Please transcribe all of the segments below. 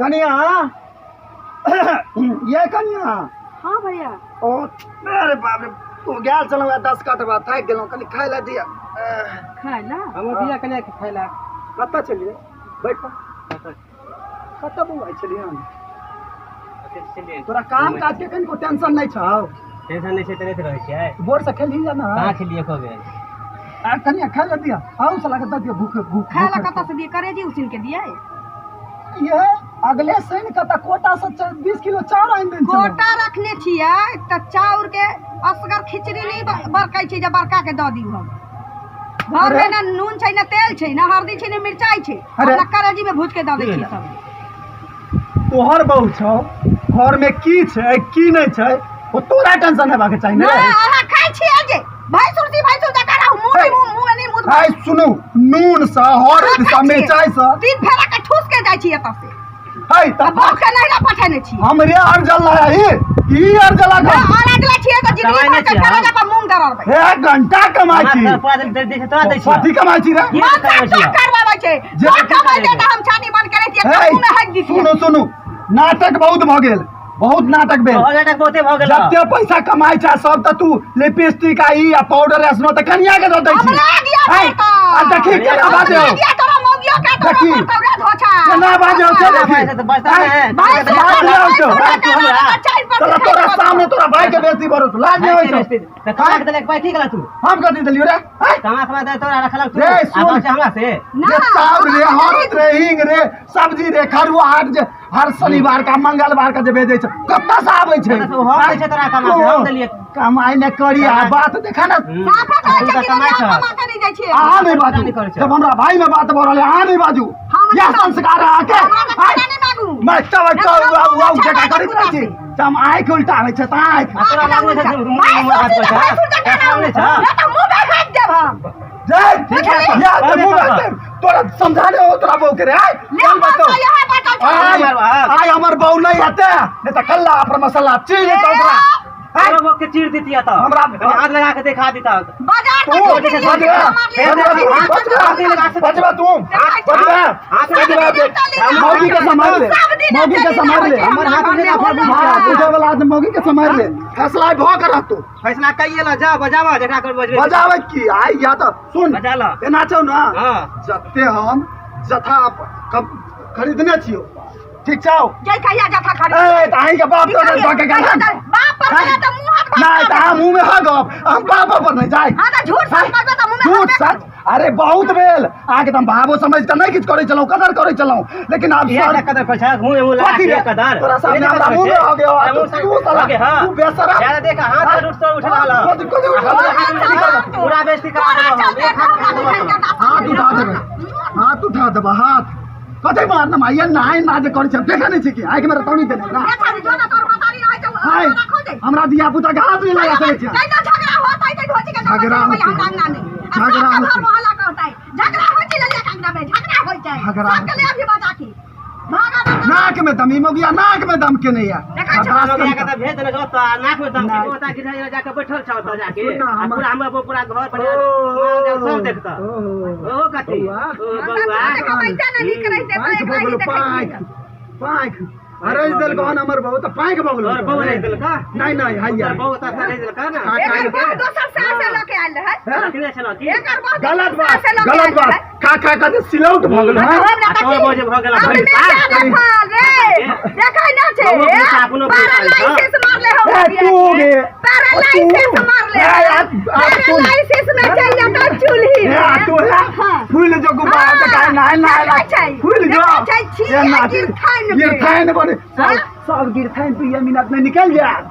कनिया, ये कनिया। हाँ भैया। ओ अरे बाप रे, तू गेल छलहुँ 10 कटबा, थाकि गेलहुँ, कनि खाय लए दिअ। खाय ला? हम दिया कनिया के खाय ला। कतऽ छलियै? बैठ। कतऽ बौआइ छलियै हम? तोरा काम काज के कनिको टेंशन नहि छौ? टेंशन नहि छै तऽ नहि रहै छियै। भोर से खेलही या ना? कहाँ खेलियै एको बेर। आ कनिया खाय लए दिअ, आउ साला के दऽ दिअ, भूख भूख। खाय ला कतऽ से दिए? करेजी उसिन के दिए? ये अगले शनि के तऽ कोटा से 20 किलो चाउर आनि देने छलहुँ। कोटा रखने छियै तऽ चाउर के असगर खिचड़ी नहि बरकै छै जे बड़का के दऽ दियौ। हम घर में ना नून छै, ना तेल छै, ना हल्दी छै, ना मिरचाई छै। अरे। अपना करेजी में भूज के दऽ दै छियै सब। तोहर बहू छौ, घर में की छै की नहि छै ओ तोरा टेंशन हेबाक चाही ने। नहि, अहाँ खाइ छियै जे भैंसुर जी भैंसुर जकाँ रहू, मुँह नहि मुँह मुँह नहि मुँह। आइ सुनू, नून सँ हरद सँ मिरचाई सँ तीन फेरा के ठूस के जाइ छी एतऽ से। है तऽ तऽ बाप के नहिरा पठेने छी। हमरे अर्जल है ई अर्जला नहि, अरजला छियै तऽ जिंदगी कमाइ भर के नहि छियै, करेजा पर मूंग दरड़बै। हे घंटा कमाइ छी। हमरा पूरा दिन दै छै तोरा दै छियै। कथी कमाइ छी रे? की मन कमाइ से छियै? करवाबै छै। जे जे कमाइ छै तऽ हम छानी बन के रहितियै, हे, मुँह में हगि दितियै। सुनू सुनू, नाटक बहुत भऽ गेल, बहुत नाटक भेल। भऽ गेल, बहुते भऽ गेल। जते पैसा कमाइ छै सब तऽ तू लिपस्टिक आ ई आ पाउडर एसनो तऽ कनिया के दऽ दै छी। हमरा दिया है, तोरा। आ देखी केना बाजौ। हमरा दिया तोरा मौगियो के, तोरा देखी। पर तोरा धोछा। केना बाजौ से केना देखी। बाजै तऽ बजता है, नहि। भाई से लाज नहि होइ छौ। तोरा के हमरा। हमरा चारि पर तोरा तोरा सामने तोरा भाई के बेइज्जती भरो, लाज नहि होइ छौ? तऽ कमा के देलक पाइ की गेला तू? हम कथी देलियौ रे? है? कमा कमा दे तोरा रखलक तू। रे, आ सुन। बात छै हमरा से। ना, रे चाउर रे, हमरा हरद रे, हींग रे, सब्जी रे, खरुआ हाट जे हर शनिवार का मंगलवार का जे भेजै छै कतऽ से आबै छै? कतऽ से? हम दै छै तोरा कमा के, हम देलियै। कमाइ नहि करी आ बात देखा ने। साफे कहै छै तू तऽ कि कमाइ हम छह। कमा के नहि जाइ छियै। अहाँ नहि बाजू। नहि करै छै। जब हमरा भाई में बात भऽ रहल है अहाँ नहि बाजू। हम नहि यह बाजू। संस्कार है अहाँके। हमरा तऽ खाना नहि मांगू। मैं तब नहि तऽ तब हम वाउ मुँह जका छापा करैत रहै छी। कुत्ता। तऽ हम आँखि उल्टाबै छै तऽ आँखि। आ तोरा लागू छै मुँह भाई मुँह हाथ सुन पर भाई छै। सुन जका सामने रहू। छ। नहि तऽ मुँह में हाथ देब हम। जय ठीक है। या तऽ मुँह में हाथ देब। तोरा समझा दे तोरा बहू के रे आय ले चल बस बताउ। यहाँ बतौ। आय आय हमर बहू नहि हेतै नहि तऽ कल्ला पर मसाला चीर देतौ ओकरा। आय तोरा बहू के चीर दितिया तऽ। हमरा- कनि हाथ लगा के देखा दिता। बाजार तू तक चलि बजबे गेलियै, बजबे बजबे तू बजबे बजबे देख मौगी के संभाल ले, मौगी के संभाल ले। हमर हाथ उठे हाथ उठे वाला आदमी मौगी के संभाल ले, फैसला भऽ के रहतो। फैसला कइए ल जा बजावा जकरा कर बजबे। बजाबै की आइ या तऽ सुन। बजा ल। एना छौ ना? हाँ। जते हम जथा खरीदने छियौ, ठीक छौ? जय कहिया जथा खरीद। ए तऽ अहीं के बाप तो दऽ के गेल हन। बाप पर गेला तऽ मुँह हाथ नहि तऽ अहाँ मुँह में हगब, हम बाप पर नहि जाय। हाँ तऽ झूठ सच करबै तऽ मुँह में झूठ हगबे सच अरे बहुत भेल अहाँके तऽ हम भावो समझ कऽ नहि किछु करै छलहुँ, कदर करै छलहुँ, लेकिन आब इएह सर टा कदर करै छै मुँह में मुँह लगा कथी के रे? कदर। तोरा सामने हमरा मुँह में हो गयो, आ तू साला तू बेशरम। ज्यादा देख हाथ पर उठ तो उठ रहल हँ। कथी कथी उठल हाथ में पूरा बेइज्जती करा देबो हम। एक हाथ उठा देबो हम। हाथ उठा देबै, हाथ उठा देबै। हाथ कथी मारना माइया नाय ना जे करै छै देखै नहि छी कि आँखि में रतौनी देने हमरा। देखा जो ना तोर मतारी रहै छौ, हाय, रखो दे। हमरा धिया पुता के हाथ नहि लगा सकै छै। कैनो झगड़ा होतै तऽ ढोची के झगड़ा झगड़ा होतै। हमरा अंगना में। आ झगड़ा सबके घर होतै। मोहल्ला कहतै झगड़ा होइ छै ललिया के अंगना में झगड़ा होइ छै। झगड़ा सबके ले अभी बजा के भागा ना। नाक में दम ई मौगिया नाक में दम केने या। देखै छौ, बर्दाश्त हम करी के तऽ भेज देने छौ तऽ नाक में दम नहि। के ओता गिर जाके बैठल छौ ओतऽ जाके। सुन ना, आ हमर- पूरा हमर पूरा घर परिवार माल सब देखता। ओहो ओ कथी? बौआ। ओ बौआ। कमाइते ना नीक रहिते तऽ पाँखि एकरा भऽ ही गेलौ, देखैत पाँखि पाँखि अरैज देलकौ हन हमर बहू तऽ पाँखि भऽ गेलौ। तोहर बहू रहि देलका? नहि नहि हैया। तोहर बहू तऽ रहि देलका ना? खा- एकर बहू दोसर सास से लऽ के आयल रहै। रखने छलौ की? एकर बहू गलत दोसर बात सास से लऽ के गलत आयल बात रहै। खा खा के जे सिलौट भऽ गेलौ हन। हमरा आ तोहर बहू जे भऽ गेलौ हम भैंसा। बेचा देखल रे, देखै ना छै। बहू पैसा अपनो पैसा पैरालाइसिस मारले हो। ए तू गे पैरालाइसिस मारले। ए, आ सुन। पैरालाइसिस में चलि जेतौ चूल्ही ए आ तू है हाँ। फूल जो गुब्बारा हाँ। के काहे नहाय नहाय देखै छै। फूल जो देखै छै, छी, ए ना, गिरथाइन के। गिरथाइन बने सब हाँ? सब गिरथाइन 2 मिनट में निकल जायत,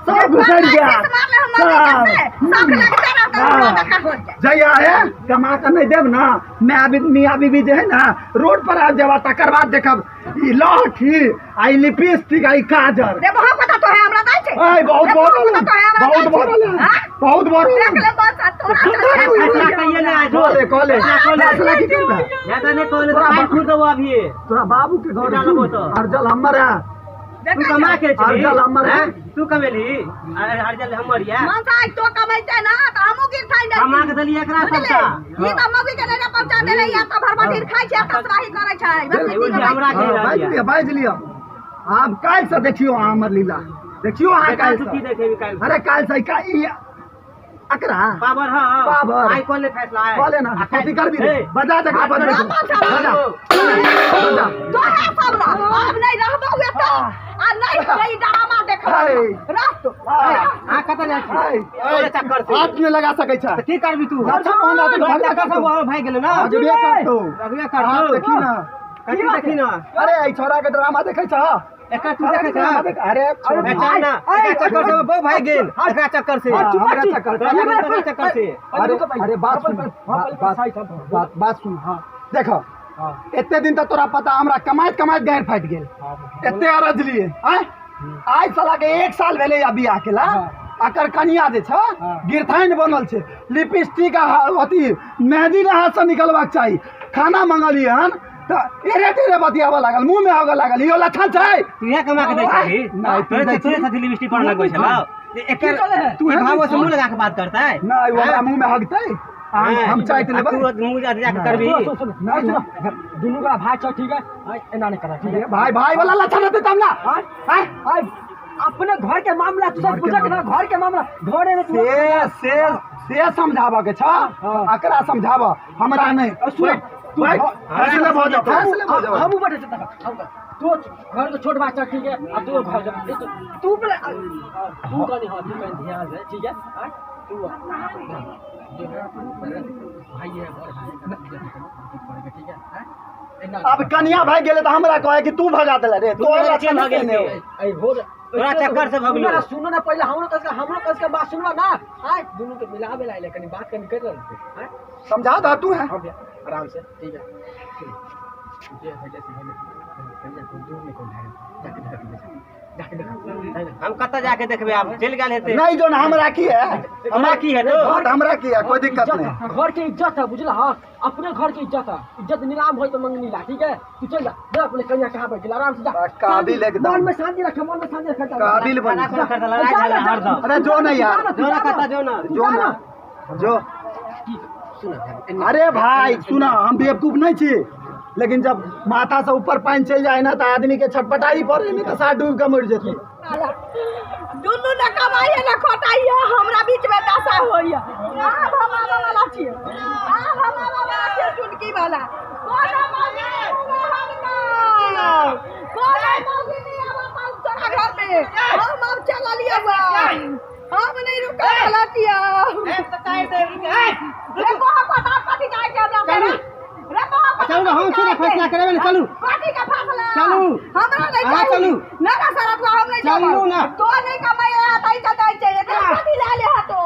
सब घुसड़ जायत पैरालाइसिस मारले हो मम्मी के से। शौक लगते रहतौ, हाँ। पूरा देखा हो जाय। जहिया है कमा के नहीं देब ना, मैं अभी मियाँ बीबी जे है ना रोड पर आ जाबा तकर बाद देखब ई लहठी आ ई लिपस्टिक आ ई काजर। रे बहुत पता तो है हमरा दै छै। ऐ बहुत रे भऽ बहुत रहल पता तो है हमरा बहुत दै भऽ छै। रहल हाँ? बहुत भऽ देख रहल। ले बस आ तोरा सुन चलते फैसला कहिए ने आजो। कहले कहले फैसला कऽ ले। फैसला की करबै? ज्यादा नहि कहले तऽ तोरा पाइ खुद देबो अभी। तोरा बाबू के घर बेटा लगो तो। अर्जल हमर है। तू कमा के अरजल हमर है। तू कमेली अरजल हमर या मनसा तो कमैते ना त हमहु गिर खाइ नै कमा के देलियै एकरा सबटा। ई त मौगी के नै पहुंचा देले या त भरबटीर खाइ छै कसराही करै छै। हमरा के बाजि लिअ बाजि लिअ। आब काल्हि से देखियो अहाँ हमर लीला देखियो अहाँ काल्हि की देखेबी काल्हि। अरे काल्हि से ई अकरा पावर हां पावर आई कोन ले फैसला है कॉले ना कथी करबी रे बजा जगह बजा बजा तो है सब रह अब नहीं रहबो एत आ नहीं नहीं ड्रामा देखबो रह तो हां कत जाइ छी तोरे चक्कर से हाथ में लगा सकै छ त की करबी तू अच्छा मोहन आ तोरे चक्कर से और भाई गेलो ना अगबे करतो अगबे करतो देखी ना कथी देखी ना। अरे ई छोरा के ड्रामा देखै छ एकर तू देखै छ। अरे अरे ना एकर चक्कर से बहु भाई गेल एकरा चक्कर से हमरा चक्कर से चक्कर से। अरे अरे बात सुन बात बात सुन। हां देखो एते दिन त तोरा पता हमरा कमाइत कमाइत गैर फाटि गेल एते अरज लिए आय आइ साला के 1 साल भेलै या बियाह केला अकर कनिया जे छ गिरथाइन बनल छै लिपस्टिक आ अथी मेहंदी ने हाथ से निकलबाक चाही। खाना मंगलियै हन त एरे टेरे बतियाबऽ लागल मुँह में आबऽ लागल इहो लक्षण छै। तू इहे कमा के दै छही नहीं तोरे तोरे साथी लिपस्टिक पर लगबै छलौ एकर तू भावो से मुँह लगा के बात करतै नहीं वो हमरा मुँह में हगतै हम चाटि लेबै तू मुँह जा के करबी। नहीं दुनू का भाई छ ठीक है एना नहीं करा ठीक है भाई भाई वाला लक्षण हेतै तब ना आय अपने घर के मामला तू सब पूछा के घर के मामला घरे में तू से से से समझाबऽ के छ अकरा समझाबऽ हमरा नहीं। सुन तू फैसले भऽ जाओ फैसले भऽ जाओ हमहू बैठे छी हम तो घर के छोट बच्चा ठीक है अब तू घर जा तू पहले तू कनी हां तू कनी ध्यान दे ठीक है तू जो है भाई है बड़ भाई है ठीक है। अब कनिया भाग गेलै त हमरा कहे कि तू भगा देले रे तोरा लक्षण भाग गेलै ए हो तोरा चक्कर से भगलो। सुनो ना पहले हमरो कस के बात सुनवा ना आय दुनू के मिलावे लाइले कनी बात कनी कर रहल आय समझा दा तू है आराम से ठीक है। जे हटे से हटे दूर में कौन है जाके देख जाके देख हम कत जाके देखबे आब चल गेल हेतै नहीं जो हमरा की है हमरा की है तो हमरा की है कोई दिक्कत नहीं। घर के इज्जत है बुझला हां अपने घर के इज्जत है इज्जत नीलाम होय तो मंगनी ला ठीक है। तू चल जा जा अपने कन्या कहां पर गेल आराम से जा काबिल एकदम मन में शांति रख मन में शांति रख काबिल बन अरे जो ना यार जो ना कत जो ना जो ना जो अरे भाई सुना हम बेवकूफ नहीं छी लेकिन जब माथा से ऊपर पानी चल जाए ना तो आदमी के छटपटाई पड़े नहीं तो साथ डूब के मर जेतै। दुनू न कमाइए न खटाइए हमरा बीच में दशा होइए। आब हम आबै वाला छियै आब हम आबै वाला छियै चुटकी वाला कोनो मौगी हम ना कोनो मौगी नहीं आब अपन तोरा घर में हम अब चललियै हम नहीं रुकै वाला छियै। रे कोहा पता कथी जाइ छै हमरा रे कोहा चलू हम सुना फैसला करबे ने चलू कथी के फैसला चलू हमरा नहीं हां चलू ना ना सरतवा हम नहीं चलू ना तो नहीं कमाई आता ही चलतै छै एते कथी ले ले तो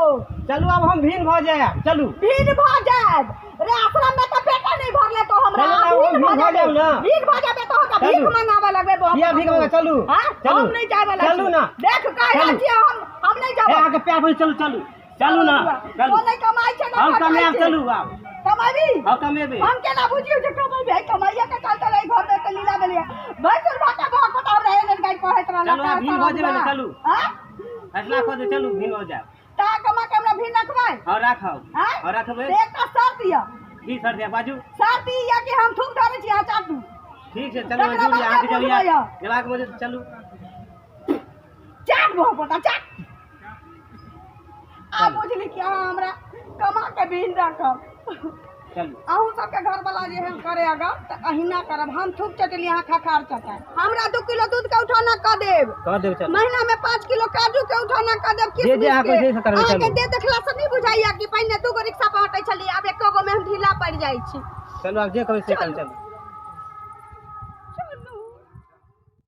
चलू अब हम भीन भ जाए चलू भीन भ जाएब रे आश्रम में त पेटे नहीं भरले तो हमरा भीन भ जाए ना भीन भ जाबे तो हमरा भीख मंगावे लगबे बहुत किया भीख मंगा चलू हां हम नहीं जाए वाला चलू ना देख कह छियै हम नहीं जाब अहाँ के पैर पर चलू चलू चलू ना तो नहीं कमाई छै ना हम कमाएब चलू आब कमाबी हम कमेबे हम केना बुझियो जे कमेबे कमाइया के चलते रही घर में त लीला भेलिए भैंसुर भाटा भऽ कटाव रहे ने गाय पढ़ैत रहल चलू भीन भऽ जेबै ने चलू हां फैसला कऽ दे चलू भीन हो जाए ता कमा के हमरा भीन रखबै हां राखब हां राखबै एकटा शर्त य की शर्त य बाजू शर्त ई य कि हम थूक धरै छी अहाँ चाटू ठीक छै चलू जुड़ अहाँ के जबिया जेबाक मजे चलू चाट भऽ पता चाट आ बुझली कि अहाँ हमरा कमा के भीन राखब चलू अहूँ सबके घर वाला जे एहन करे अगर त अहिना करब हम थूक चटली अहाँ खखार चटाय हमरा 2 किलो दूध के उठाना कऽ देब कऽ देब चलू महीना में 5 किलो काजू के उठाना कऽ देब जे जे अहाँ के करबै चलू अहाँके दे देखला से नहीं बुझाइया कि पहिने 2 गो रिक्शा पर हटै छलियै आब 1 गो में हम ढीला पड़ि जाइ छी चलू आब जे कहबै से चलू।